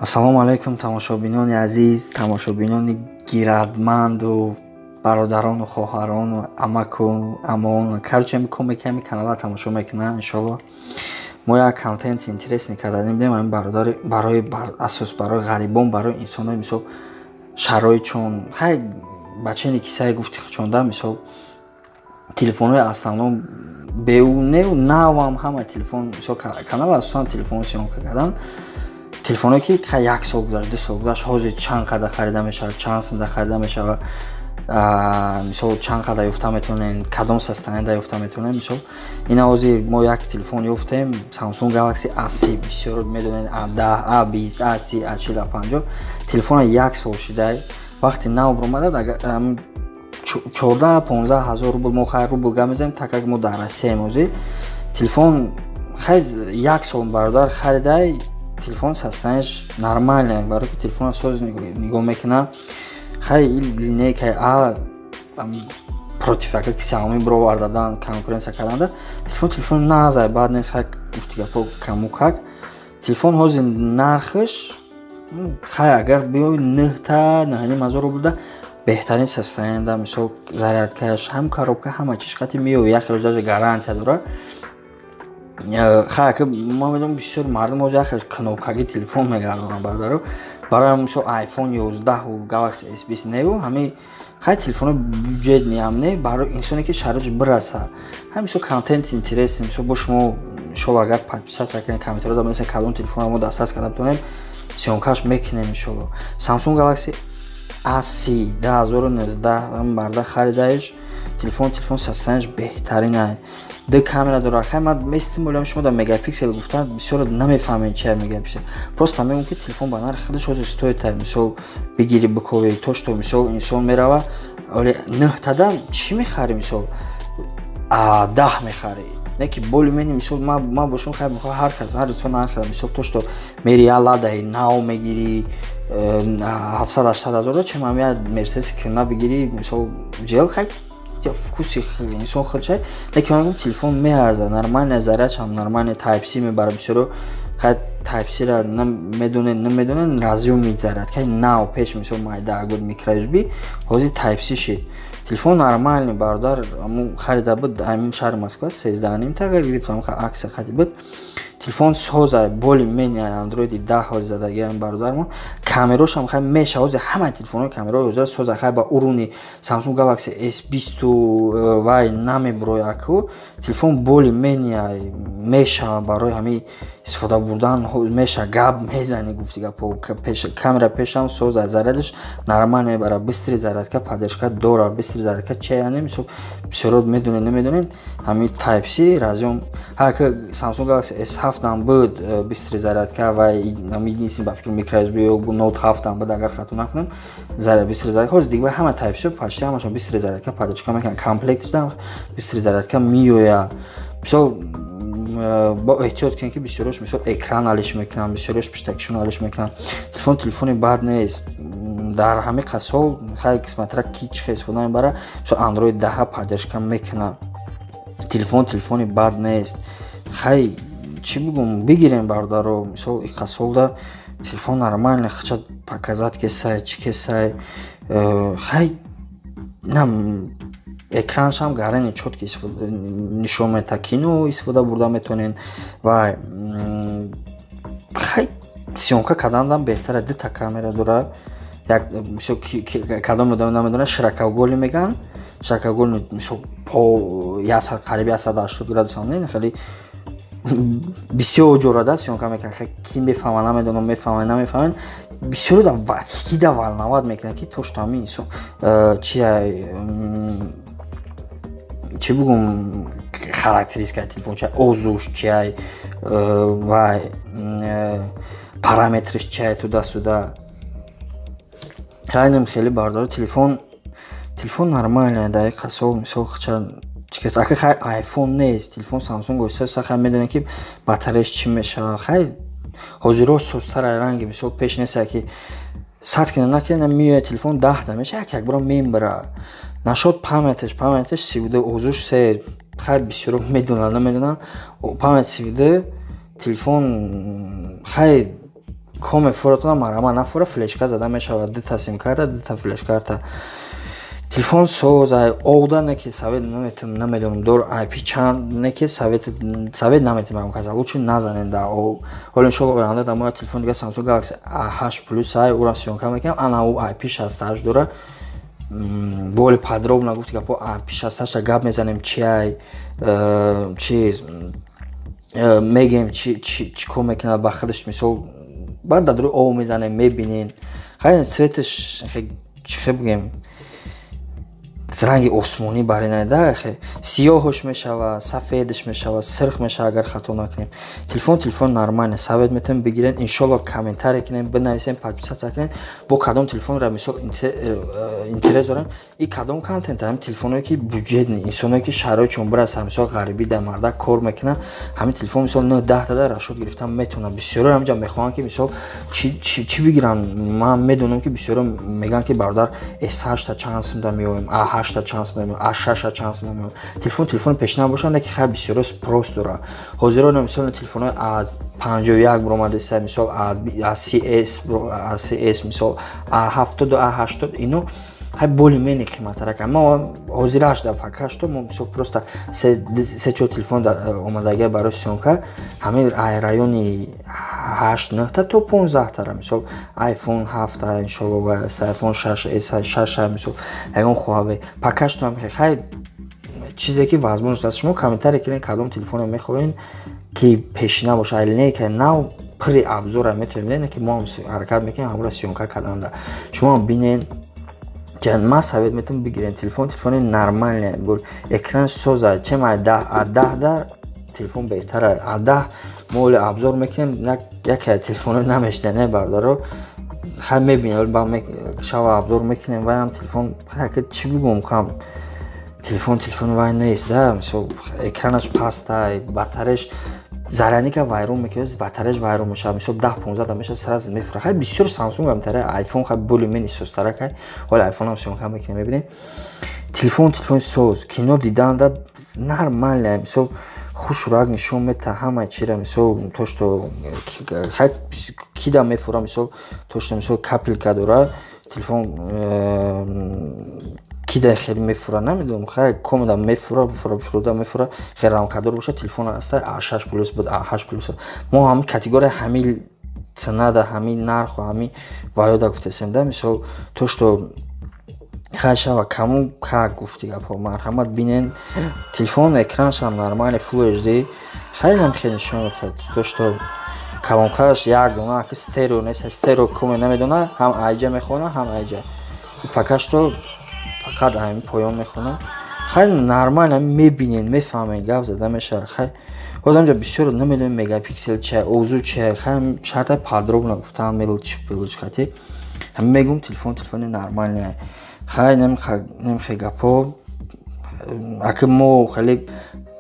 Ассалому алайкум, тамошобинони азиз, тамошобинони гирадманду бародарону хоҳарону амаку амон. Короче, кӯмаки канала тамошо мекунам, иншоалло. Мо як контент интересный кардадим, будем ҳамин бародари барои асос барои ғарибон, барои инсонҳои, мисол, шароитшон хай бачаи кисае гуфти хучонда, мисол, телефонҳои основном беу неу навам ҳама телефон, мисол, канал асосан телефон съёмка кардан, телефонҳое ки як сол гузашт, 2 сол гузашт, ҳозир чанд қадар харида мешавад, чанд сумда харида мешавад, мисол, чанд қадар ёфта метавонем, кадом состояние ёфта метавонем. Мисол, ина ҳозир мо як телефон ёфтем, Samsung Galaxy A30. Бисёр медонед, A10, A20, A30, A40, A50. Телефона як сол шидай, вақти нав баромада, 14-15 ҳазор рубл. Мо хай рубл гап мезанем, так как мо дар Россияем. Ҳозир телефон хай як сол бародар харидай, телефон состояние ш нормальное, барои ки телефона соз нигоҳ мекунам. Хай, линейка и А против ака ки Xiaomi бироварда будан, конкуренция карданда, телефон назай баъд нест. Хай, гуфти гапо, каму как телефон ҳозир нархаш хай агар биёй, нӯҳта 9,5 ҳазор рубл, беҳтарин состояние да, мисол, зарядка ш ҳам, коробка, ҳама чиз қати меояд, як хел даже гарантия дорад. Хай, ма медонам, бисёр мардум ҳозир як хел кнопка ги телефон мегардонанд, бародаро. Барои мисол, iPhone 11 Galaxy S20 неву ҳами хай телефоно бюджетный ҳам не, барои инсоне ки шароитш бираса. Ҳам, мисол, контент интересный, мисол, бо шумо иншолло, агар подписаться кунед, комментариё да бинависед, кадом телефонро мо дастрас карда битонем, съёмка ш мекунем, иншолло. Samsung Galaxy A30 2019 марда харидаеш. Телефон состояние ш беҳтарин, ду камера дорад. Хай, ман местим олам, шумо дар мегапиксел гуфтан, бисёр намефаҳмед чи мегапиксел. Просто мегӯм, ки телефон ба нархи худаш ҳозир стоит, мисол, бигири, бикови, то что, мисол, инсон мерава, оле нӯҳтада чӣ мехарӣ? Мисол, 10 мехарӣ, не ки более-менее. Мисол, ман бошам, хай, мехоҳ ҳар кас, ҳар инсон ҳар хел. Мисол, то что мери я Ладаи нав мегирӣ 700-800 ҳазор, чем ам я Мерседеси кӯна бигирӣ, мисол, жел. Хай, вкус и инсон худшай, лекин ман гум, телефон меарзад, нормальная, зарядш ҳам нормальная, Type-C мебара. Бисёро хай Type-C-ра намедонед, намедонед, разъём и зарядка нав пеш, мисол, майда буд, micro USB, ҳозир Type-C шид. Телефон нормальный, бародар аму харида буд ҳамин шаҳри Москва, 13,5 тағйир гирифт, акция хати буд. Телефон соза, более-менее Андроиди 10 ҳозир задагиам бародармон. Камерошам хай меша, ҳозир ҳамаи телефонҳои камераҳои ҳозира соза. Хай, ба уровни Samsung Galaxy S20 вай намеброяку, телефон более-менее меша, барои ҳамин истифода бурдан меша, гап мезани, гуфти гапо. Камера пешам соза, зарядаш нормал мебара, быстрый зарядка поддержка дора. Быстрый зарядка чи яъне, мисол, бисёро медонед, намедонед, ҳамин Type-C разъём. Ҳака Samsung Galaxy S7 ҳам буд быстрый зарядка ва единственный, ба фикр, micro USB Note 7 ҳам буд, агар хато накунам, быстрый зарядка. Ҳозир дига ҳама Type-C почти ҳамашон быстрый зарядка поддержка мекунанд, комплект шудам, быстрый зарядка меояд. Мисол, бо эҳтиёт кунед, ки бисёрош, мисол, экран алиш мекунанд, бисёрош пиштакишон алиш мекунанд. Телефон телефони бад нест дар ҳамин қасол. Хай, смотря ки чӣ хел истифода мебара. Мисол, Android 10 поддержка мекунад. Телефон телефони бад нест. Хай, чӣ бигӯм, бигирем, бародаро. Мисол, иқасолда телефон нормально хача показать кесай, чӣ кесай. Хай, нам экраншам гарани чётко нишон медиҳад, кино истифода бурда метавонед ва хай, съёмка карданам беҳтара. Дута камера дорад. Як, мисол, кадом одам намедонад, широкоугольный мегӯянд, широкоугольный, мисол, по ясад, қариби 180 градусам не, хеле бисёр ҷорада съёмка мекунад. Ки мефаҳма, намедонам, мефаҳма, намефаҳмед. Бисёре да кида волновать мекунад, ки то что ҳамин инсон чи чӣ бугум, характеристика и телефон чиай, озуш чиай ва параметр ш чиай, туда-сюда. Хайнем, хеле, бардор, телефон нормальная дар як қасол. Мисол, ча чикас ака, хай, iPhone нест, телефон Samsung оҳиста, хай, медонем, ки батареяш чӣ мешавад. Хай, ҳозиро созтар ранги, мисол, пеш неста, ки сад кина накина меояд, телефон 10 да меша, як як бора мембара. Нашод память аш 32, озуш се Хай, бисёро медонанд, намедонанд, память CVD телефон. Хай, коме фуратона, марама нафура, флешка зада мешавад, дута симкарта, дута флешкарта. Телефон соз овда, не ки совет наметам, намедонам, дор IP чанд, не ки совет наметам, каза лучше назанен да. Ҳоло, иншолло, оянда дар моя телефон дига, Samsung Galaxy A8 Plus ай, ура съёмка мекунам. Ана у IP 68 дора. Более подробно, гуфти гапо, IP 68 гап мезанем, чи ай, чиз мегем, чӣ кор мекунад ба худаш. Мисол, баъд дар рӯи об мезанем, мебинен. Хай, цветаш чӣ хел бигем, ранги осмонӣ баринайда, сиёҳаш мешава, сафедаш мешава, сирх мешава, агар хато накунем. Телефон нормально, совет метавонем, бигирен. Иншолло, комментарий кунем, бинависем, подписаться кунем. Бо кадом телефонро, мисол, интерес дорем и кадом контент, ҳамин телефоное ки бюджетный, инсоное ки шароитшон бираса, мисол, ғарибӣ дар мардак кор мекунад, ҳамин телефон, мисол, 9 10 тада расход гирифтан метавонад. Бисёро ҳаминҷа мехоҳанд, ки, мисол, чӣ бигиранд. Ман медонам, ки бисёро мегӯянд, ки бародар, S8-та чанд сумда меоем, А8-та чанд сумда меоем, А6-та чанд сумда меоем. Телефон пешина бошанд, ки хай, бисёро спрос дорад. Ҳозиро, мисол, телефонҳои А51 баромадеса, мисол, А30с, А30с, мисол, А70, А80, ино ҳай более-менее қиматтарак. Мо ҳозираш дар пока что мо, мисол, просто се чор телефон омадагия барои съёмка, ҳамин райони ҳашт нӯҳта то 15-тара. Мисол, iPhone 7-та, иншолло, iPhone 6s, 6, мисол, ягон Хуавей. Пока что, хай, чизе ки возможност аст, шумо комментарий кунед, кадом телефоне мехоҳед, ки пешина боша, линейка нав пури обзора метавонем, ки мо ҳаракат мекунем ҳамура съёмка карданда. Шумо бинед, ман совет метавонам, бигирен. Телефони нормальный, экран соза, чем А10 да телефон беҳтара. А10 мо оли обзор мекунем, яке телефоно намешда, не, бародаро. Хай, мебинем, шава обзор мекунем. Ваям телефон, чӣ бигӯм, хам телефони вай нест да. Мисол, экранаш пастай, батареяш зарядника вайрон мекунад, батареяш вайрон мешавад. Мисол, 10-15 да мешавад, сразу мефура. Хай, бисёр Самсунг ҳамтара, айфон хай более-менее созтарак ай. Ҳоли айфонам съёмка мекунем, мебинем. Телефони соз, кино диданда нормально, мисол, хушрак нишон мета ҳамаи чира. Мисол, то что хай кида мефура, мисол, то что, мисол, капелька дора телефон, кида хеле мефура, намедонам. Хай, комода мефура, фуруда мефура. Хеле рамкадор боша телефон аста. А6 Плюс буд, А8 Плюс, мо ҳамин категория, ҳамин ценада, ҳамин нарху ҳамин ваёда гуфтесем да. Мисол, то что хай шава, каму как гуфти гапҳо, марҳамат, бинен. Телефон экраншам нормально, Full HD, хеле хеле нишон метиҳад. То что колонкааш як дона, ки стерео нест, стерео коме намедона, ҳам айҷа мехона, ҳам айҷа. Пока что фақат ҳамин поён мехона. Хай, нормально, мебинен, мефаҳмен, гап зада мешавад. Хай, ҳозир ҳамҷа бисёр намедонем, мегапиксел чия, озу чия. Хай, шарта подробно гуфтам, мелочь пелочь хати ҳамин мегӯм. Телефони нормальный. Хай, немхе гапҳо, аки мо хеле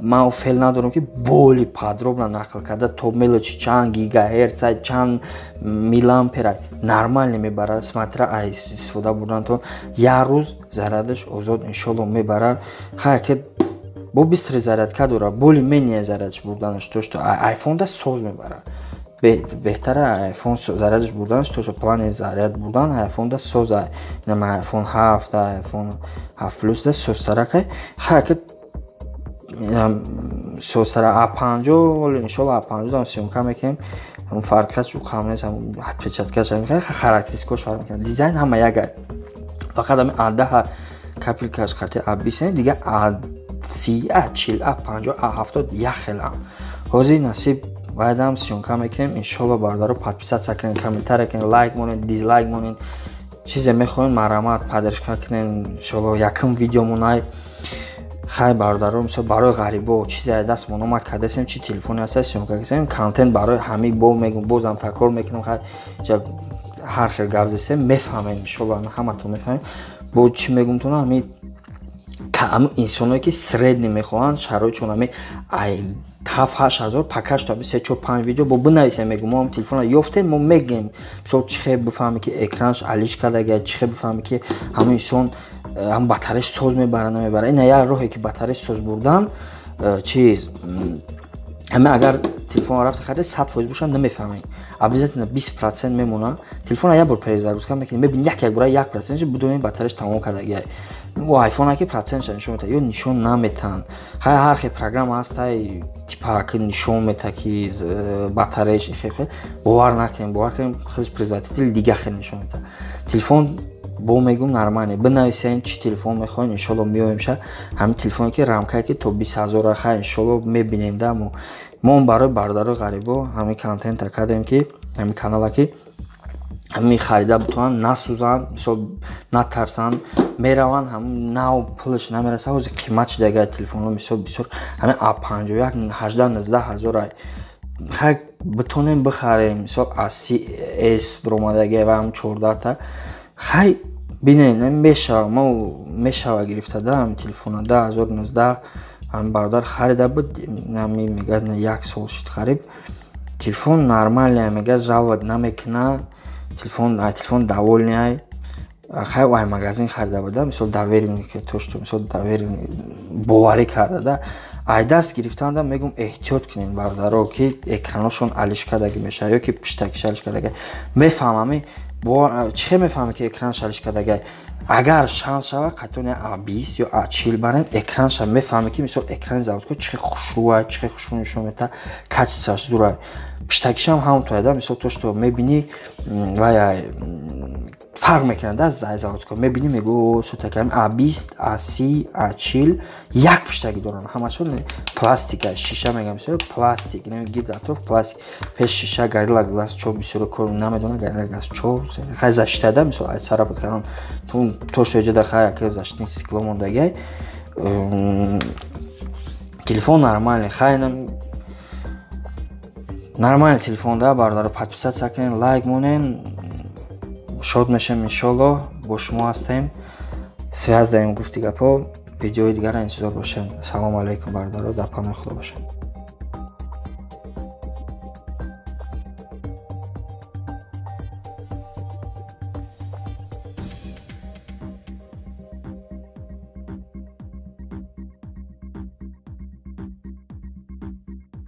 ман феъл надорам, ки более подробно нақл карда, то мелочи, чанд гигагерц, чанд миллиампера. Нормально мебарад, смотря ай истифода бурдан, то як рӯз зарядаш озод, иншолло, мебарад. Хай, ки бо быстрый зарядка дора, более-менее зарядаш бурданаш, то что айфон да соз мебарад, беҳтара айфон зарядаш бурданаш, то что плани заряд бурдан айфон да соза. Инама айфон 7, айфон 7 Плюс да созтаракай. Хай, ки созтара А50, иншолло, А50 дам съёмка мекунем. Фарқаш қам нест, отпечаткаш, характеристикош фарқ мекунад, дизайн ҳама як, фақат ҳами А10 капелькаш қати А20, дига А30, А40, А50, А70 як хелам. Ҳозир насиб баъдам съёмка мекунем, иншолло. Бародаро, подписаться кунед, комментария кунед, лайк монед, дизлайк монед, чизе мехоҳем, марҳамат, поддержка кунед. Иншолло, якум видеомонай. Хай, бародаро, мисол, барои ғарибо чизе даст омад кардасем, чи телефоне ҳаста, съёмка кардасем, контент барои ҳамӣ. Бо мегум, бозам такрор мекунам, хай, ҳар хел гап застем, мефаҳмед, иншолло, ҳаматон мефаҳмед. Бо чӣ мегумтона, ҳами инсоное ки средний мехоҳанд, шароитшон ҳами ай 7-8 ҳазор, пока что ҳами се, чор, панҷ видео бо бинависем, мегум, мо ҳам телефонро ёфтем, мо мегӯем, мисол, чӣ хел бифаҳме, ки экранаш алиш кардага, чӣ хел бифаҳме, ки ҳамон инсон ҳам батареяш соз мебара, намебара. Ина як роҳе, ки батареяш соз бурдан. Чиз ҳама, агар телефон рафта харида 100% боша, намефаҳмед, обязательно 20% мемона. Телефона як бор перезагрузка мекунӣ, мебини, як бора 1%, бидонед, батареяш тамом кардагиай. Айфона ки процентша нишон метаҳад ё нишон наметаҳанд. Хай, ҳар хел программа ҳастай, типа ки нишон метаҳад, ки батареяш хел. Бовар накунем, бовар кунем, худаш производитель дига хел нишон метаҳад. Телефон бо мегум, нормально. Бинависен, чӣ телефон мехоҳем, иншолло меоем ша. Ҳамин телефоне ки рамкае ки то 20 000, хай, иншолло мебинем да. Мо барои бародарои ғарибо ҳамин контента кардем, ки ҳамин канала, ки ҳамин харида бутонанд, насӯзанд, мисол, натарсанд, мераванд, ҳамин нав пулаш намераса. Ҳозир қимат шидага телефонҳо, мисол, бисёр. Ҳамин А51 18-19 ҳазор, хай, битонем бихарем. Мисол, а 30 с биромадаги ва ҳам 14-та. Хай, бинед, мешава, мо мешава гирифта да ҳамин телефона. 10 019 ҳамин бародар харида буд, ҳами мегӯяд, як сол шуд хариб. Телефон нормальный, мегӯяд, жаловать намекуна, телефон довольный. Хай, ай магазин харида буда, мисол, доверенный, то что, мисол, доверенный, боварӣ карда да. Ай даст гирифтанда, мегум, эҳтиёт кунед, бародаро, ки экраношон алиш кардагӣ мешавад ё ки пиштакиш алиш кардагӣ. Мефаҳмами, чӣ хел мефаҳмӣ, ки экранш алиш кардагай? Агар шанс шава, қатони А20 ё А40 барем, экранша мефаҳмӣ, ки, мисол, экрани заводской чӣ хел хушрӯай, чӣ хел хушрӯ нишон метаҳад, качествоаш зурай. Пиштакишам ҳамонтоя да. Мисол, то что мебинӣ, вай фарқ мекунад да заводской. Мебинӣ, мегӯ, сутаками А20, А30, А40 як пиштагӣ доранд, ҳамашон пластика, шиша мегам, бисёр пластик, гирд атроф пластик, пеш шиша, Горилла Гласс чо. Бисёро кор намедонад Горилла Гласс чо. Хай, защита да, мисол, ай царапать кардан, то что иҷода, хай, яке защитный стекло мондагиай. Телефон нормальный, хай, нормальный телефон да. Бародаро, подписаться кунед, лайк монен, шод мешем, иншолло. Бо шумо ҳастем, связь даем. Гуфти гапҳо, видеои дигара интизор бошед. Салому алайкум, бародаро, дар паноҳи Худо бошед.